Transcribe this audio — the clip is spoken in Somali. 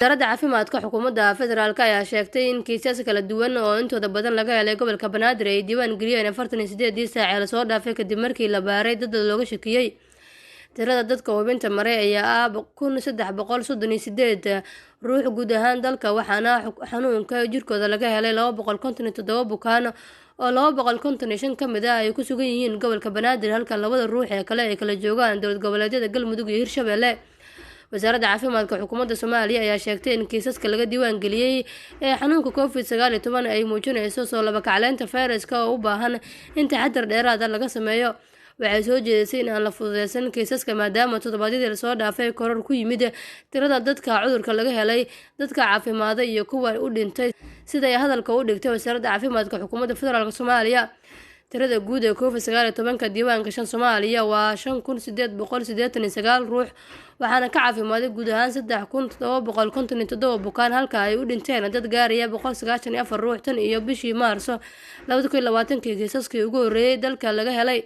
Wasaaradda caafimaadka xukuumadda federaalk ayaa sheegtay in kiisas kala duwan oo intooda badan laga helay gobolka Banaadir ay diiwaan geliyeen 48-dii saac ee lasoo dhaafay, kadib markii la baaray dad looga shakiyey. Tirada dadka hubinta maray ayaa ah 1338 ruux guud ahaan dalka, waxaana xanuunka jirkooda laga helay 257 bukaan oo 255 ka mid ah ay ku sugan yihiin gobolka Banaadir, halka labada ruux ee kale ay kala joogaan dowlad goboleedyada Galmudug iyo Hirshabelle. Wasaaradda caafimaadka xukuumadda Soomaaliya ayaa sheegtay in kiisaska laga diiwaan geliyey ee xanuunka COVID-19 ay muujinayso soo labakacleynta fayraska oo u baahan in taxadar dheeraada laga sameeyo. Waxay soo jeedisay in aan la fududeysan kiisaska, maadaama toddobaadyadii lasoo dhaafay koror ku yimid tirada dadka cudurka laga helay, dadka caafimaaday iyo kuwa u dhintay, sida ay hadalka u dhigtay wasaaradda caafimaadka xukuumadda federaalk Soomaaliya. Tirada guud ee COVID-19-ka diiwaanka shan Soomaaliya waa 5889 ruux, waxaana ka caafimaaday guud ahaan 3757 bukaan, halka ay u dhinteen dad gaaraya 194 ruux tan iyo bishii Maarso 2020-kii kiisaskii ugu horreeyay dalka laga helay.